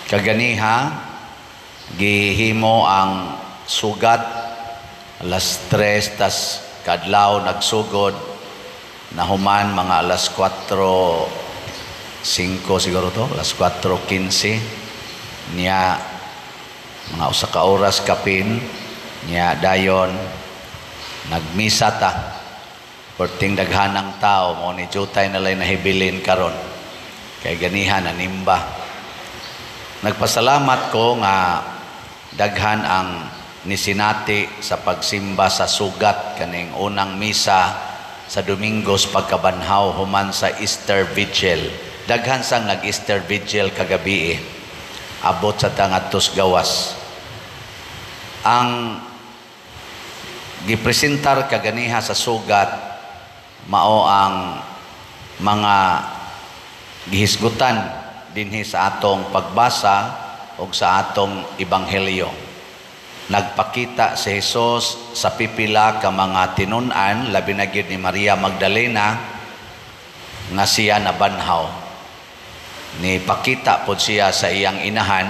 Kaganiha gihimo ang sugat alas 3, tas kadlaw nagsugod, nahuman mga alas 4:05 siguro to, alas 4:15 niya, mga usa ka oras kapin niya. Dayon nagmisa ta, perting daghanang tao mo ni jutay na lay nahibilin karon kay ganihan nanimba. Nagpasalamat ko nga daghan ang nisinati sa pagsimba sa sugat kaning unang misa sa Domingos pagkabanhaw human sa Easter Vigil. Daghan sang nag-Easter Vigil kagabi. Abot sa tangatos gawas. Ang gipresentar kaganiha sa sugat mao ang mga gihisgutan dinhi sa atong pagbasa ug sa atong ebanghelyo. Nagpakita si Jesus sa pipila ka mga tinun-an, labi na gyud ni Maria Magdalena, nga siya nabanhaw. Nipakita pod siya sa iyang inahan,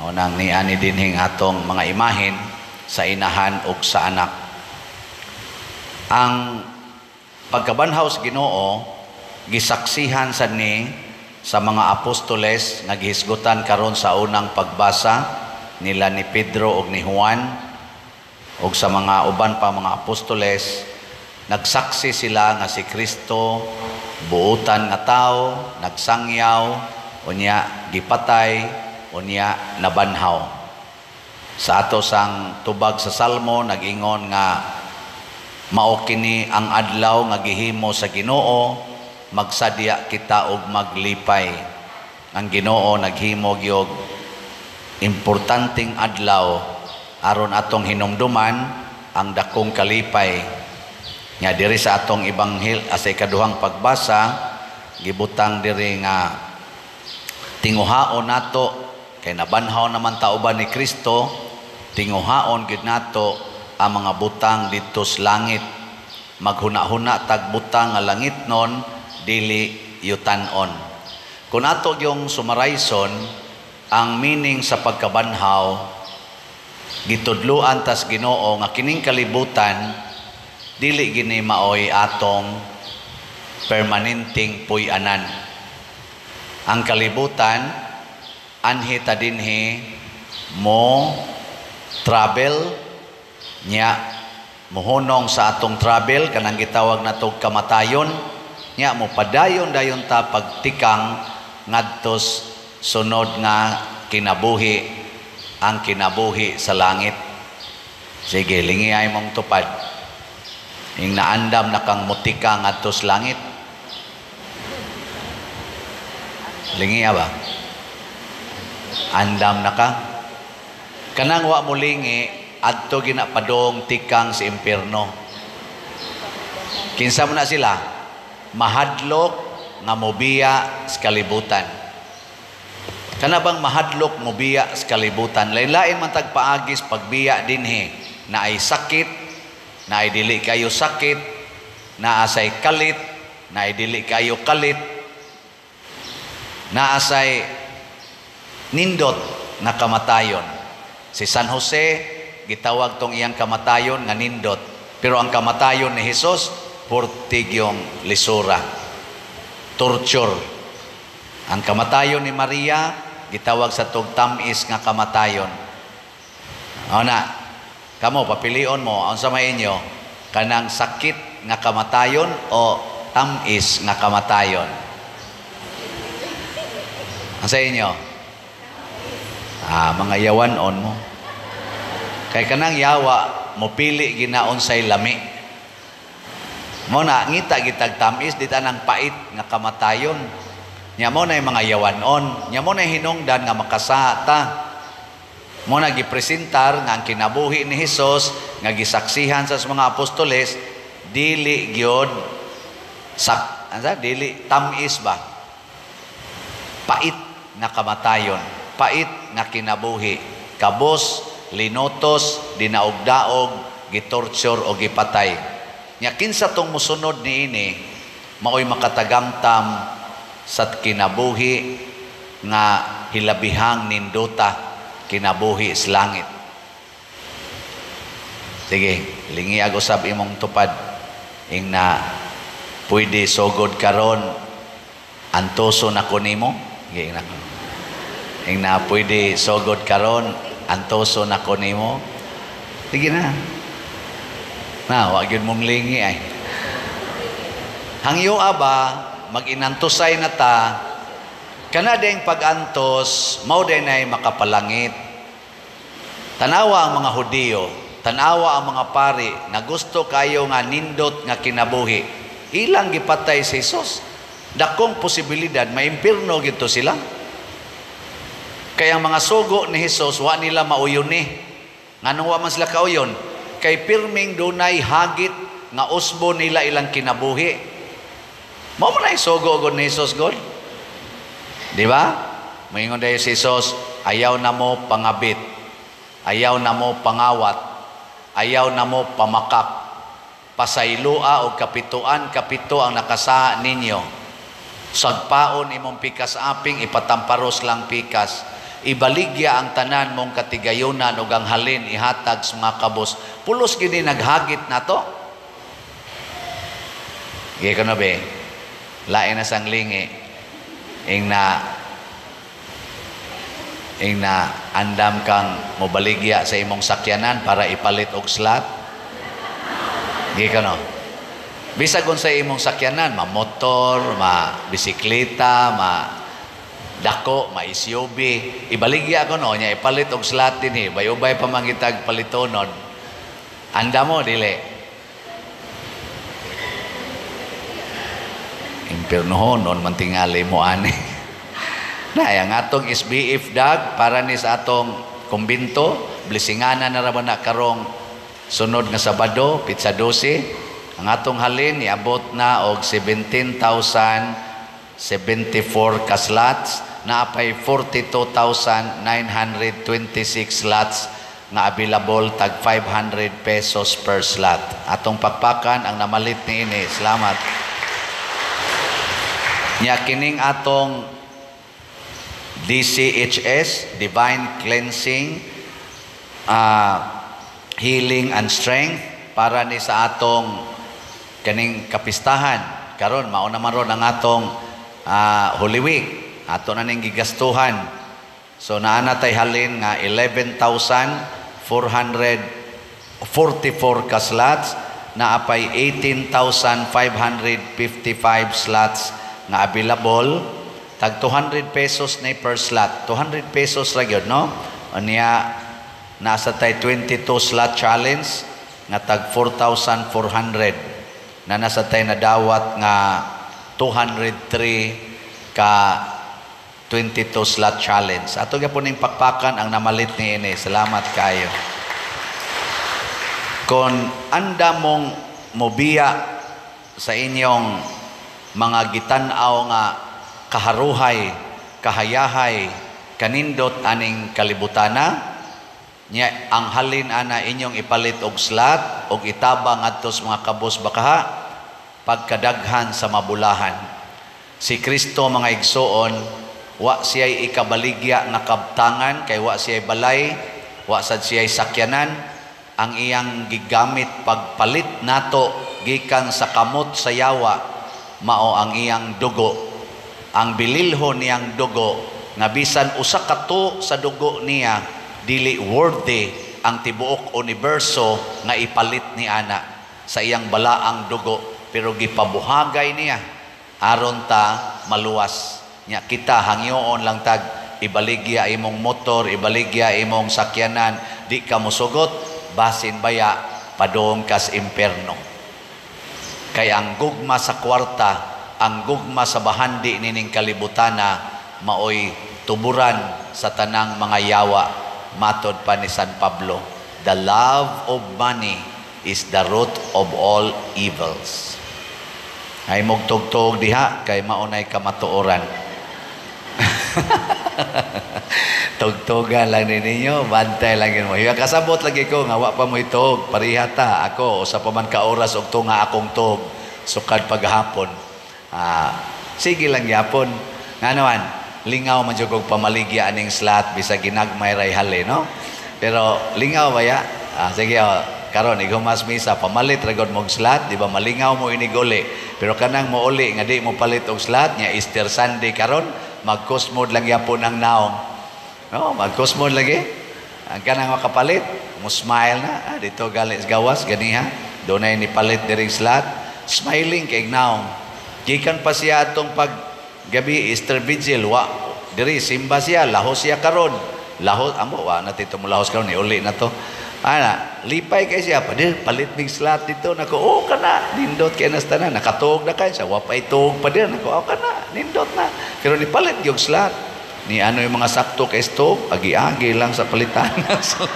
unang niani dinhing atong mga imahin sa inahan ug sa anak. Ang pagkabanhaw sa Ginoo gisaksihan sa ni sa mga apostoles nga gihisgutan karon sa unang pagbasa nila ni Pedro ug ni Juan ug sa mga uban pa mga apostoles. Nagsaksi sila nga si Kristo buutan nga tao, nagsangyaw, unya gipatay, unya nabanhaw. Sa ato sang tubag sa Salmo, nag-ingon nga mao kini ang adlaw nga gihimo sa Ginoo, magsadya kita og maglipay. Ang Ginoo naghimo gyud importanteng adlaw aron atong hinumduman ang dakong kalipay. Nga diri sa atong ebanghel sa ikaduhang pagbasa, gibutang diri nga tinguhaon nato kay nabanhaw naman ta uban ni Kristo, tinguhaon gid nato ang mga butang didto sa langit. Maghuna-huna tag butang nga langit non, dili yutanon. Kung ato yung sumarayson ang meaning sa pagkabanhaw, gitudluan tas Ginoo nga kining kalibutan dili gini maoy atong permanenteng puy-anan. Ang kalibutan anhi ta dinhi mo travel, nya mohunong sa atong travel kanang gitawag natog kamatayon, nya mo padayon dayon ta pagtikang ngadtos sunod nga kinabuhi, ang kinabuhi sa langit. Sige, lingi ay mong tupad. Ing naandam na kang mutika ngadtos langit. Lingi ba? Andam na ka? Kanang wa mo lingi, adto ginapadong tikang sa impierno. Kinsa mo na sila? Mahadlok nga mobiya sa kalibutan. Kana bang mahadlok mobiya sa kalibutan? Lain-lain man tag paagis pagbiya dinhi. Naay sakit, naay dili kayo sakit, naasay kalit, naay dili kayo kalit, naasay nindot nga kamatayon. Si San Jose gitawag tong iyang kamatayon nga nindot, pero ang kamatayon ni Hesus purtigyong lisura, torture. Ang kamatayon ni Maria gitawag sa tug tamis nga kamatayon. Ana, kamo papilion mo unsa may inyo, kanang sakit nga kamatayon o tamis nga kamatayon? Ang sa inyo? Ah, mga yawan-on mo. Kay kanang yawa mopili ginaon say lami. Mo na ngita gitag tamis di tanang pait nga kamatayon. Nya mo na yung mga yawan-on, nya mo na hinungdan nga makasata. Mo na gipresentar nga ang kinabuhi ni Hesus nga gisaksihan sa mga apostoles dili gyud sak, ansa, dili tamis ba? Pait nga kamatayon, pait nga kinabuhi, kabos, linutos, dinaog-daog, gitorture o gipatay. Nya kinsa tong mosunod niini maoy makatagamtam sa kinabuhi nga hilabihang nindota kinabuhi sa langit. Sige, lingiag usab imong tupad. Ing na pwede sugod karon, antoso na ko nimo. Sige, ing na. Ing na pwede sugod karon, antoso na ko nimo. Sige na. Na, wa gyud mong lingi ay. Hangyo ba, mag-inantusay na ta, kana ding pag-antos, mao din ay makapalangit. Tanawa ang mga Hudiyo, tanawa ang mga pari, na gusto kayo nga nindot nga kinabuhi. Ilang gipatay si Jesus. Dakong posibilidad, maimpirno gito sila. Kaya ang mga sugo ni Jesus, wa nila mauyon ni. Nganong wa man sila kauyon? Kay pirming dunay hagit nga usbo nila ilang kinabuhi. Mao man ay sugo god ni Jesus god. Di ba? Moingon dayon si Jesus, "Ayaw na mo pangabit. Ayaw na mo pangawat. Ayaw na mo pamakak. Pasaylua og kapituan kapito ang nakasaha ninyo. Sagpaon imong pikas aping, ipatamparos lang pikas. Ibaligya ang tanan mong katigayunan ug ang halin ihatag sa mga kabos." Pulos gini naghagit nato. Giya ko na be. Lain na sang lingi. Ing na andam kang mobaligya sa imong sakyanan para ipalit og slot. Giya ka no? Bisag unsa imong sakyanan, ma motor, ma bisikleta, ma dako, ma SUV, ibaligya ko no, nya ipalit og slot dinhi, bayubay pa man kitag palitonon. Anda mo dili? Impirnohonon man tingali mo ani. Na ang atong SBF dag para ni sa atong kumbinto, blessinganan na ra ba na karong sunod nga Sabado, pitsa 12. Ang atong halin niabot na og 17,074 ka slots, naapay 42,926 slots nga available, tag 500 pesos per slot. Atong pakpakan ang namalit niini. Salamat. Nya kining atong DCHS, Divine Cleansing, Healing and Strength, para ni sa atong kaning kapistahan. Karon mao naman ron ang atong Holy Week. Ato na ning gigastuhan. So naa na tay halin nga 11,444 ka slots, naapay 18,555 slots nga available, tag 200 pesos na per slot. 200 pesos ra gyud, no? Unya nasa tay 22 slot challenge nga tag 4,400 na nasa tay nadawat nga 203 ka 22 slot challenge. Ato gyapon ning pakpakan ang namalit niini. Salamat kayo. Kon anda mong mobiya sa inyong mga gitan-aw nga kaharuhay, kahayahay, kanindot aning kalibutana, nya ang halin ana inyong ipalit og slot og itabang ngadto sa mga kabos bakaha pagkadaghan sa mabulahan. Si Kristo, mga igsoon, wa siya'y ikabaligya nga kabtangan kay wa siya'y balay, wa sad siya'y sakyanan. Ang iyang gigamit pagpalit nato gikan sa kamot sa yawa mao ang iyang dugo. Ang bililho niyang dugo nga bisan usa ka to sa dugo niya dili worthy ang tibuok universo nga ipalit ni ana sa iyang balaang dugo, pero gipabuhagay niya aron ta maluwas. Nya kita hangyoon lang tag ibaligya imong motor, ibaligya imong sakyanan, di ka mosugot, basin baya padung kas imperno. Kay ang gugma sa kwarta, ang gugma sa bahandi nining kalibutana maoy tuburan sa tanang mga yawa. Matod pa ni San Pablo, "The love of money is the root of all evils." Ay mugtugtog diha kay maunay kamatuoran. Tugtugan lang ni ninyo, bantay lang yun mo. Hiya kasabot lagi ko nga wa pa mo itog, pareha ta ako usa pa man ka oras og tunga akong tug sukad paghapon. Sige lang gyapon. Ngano man, Lingaw man jud kog pamaligya aning slot bisag ginagmay ray hali, no? Pero lingaw ba ya? Ah, sige, oh, karon ighumas misa, pamalit ra gud mog slot, di ba malingaw mo inig uli. Pero kanang mouli nga di mo palit og slot nya, Easter Sunday karon, magkusmod lang yapon ang naong. No, magkusmod lagi. Ang kanang makapalit, mo smile na, ah, dito gali sa gawas ganiha. Dunay ni palit diring slot, smiling kay naong. Gikan pa siya atong pag gabi Easter Vigil, wa diri simba siya, lahos siya karon. Lahos amo wa na tito mo lahos karon, ni uli na to. Ana, lipay kay siya, padir, palit mig slot dito. Nako, oh kana, nindot kay nas tanan. Nakatuog na kay siya, wa pay tuog pa dir. Nako, oh kana, nindot na. Pero ni palit yung slot. Ni ano yung mga sakto kay stove, agi-agi lang sa palitan ng slot.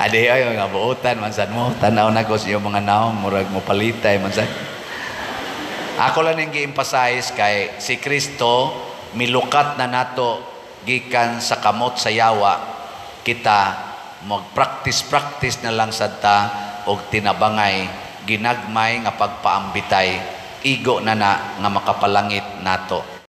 Adi ay mga buotan man sad mo. Tanaw na ko sa iyong mga naong, murag mo palitay man sad. Ako lang ning gi-emphasize kay si Kristo milukat na nato gikan sa kamot sa yawa. Kita mag-practice-practice na lang sad ta og tinabangay ginagmay nga pagpaambitay, igo na na nga makapalangit nato.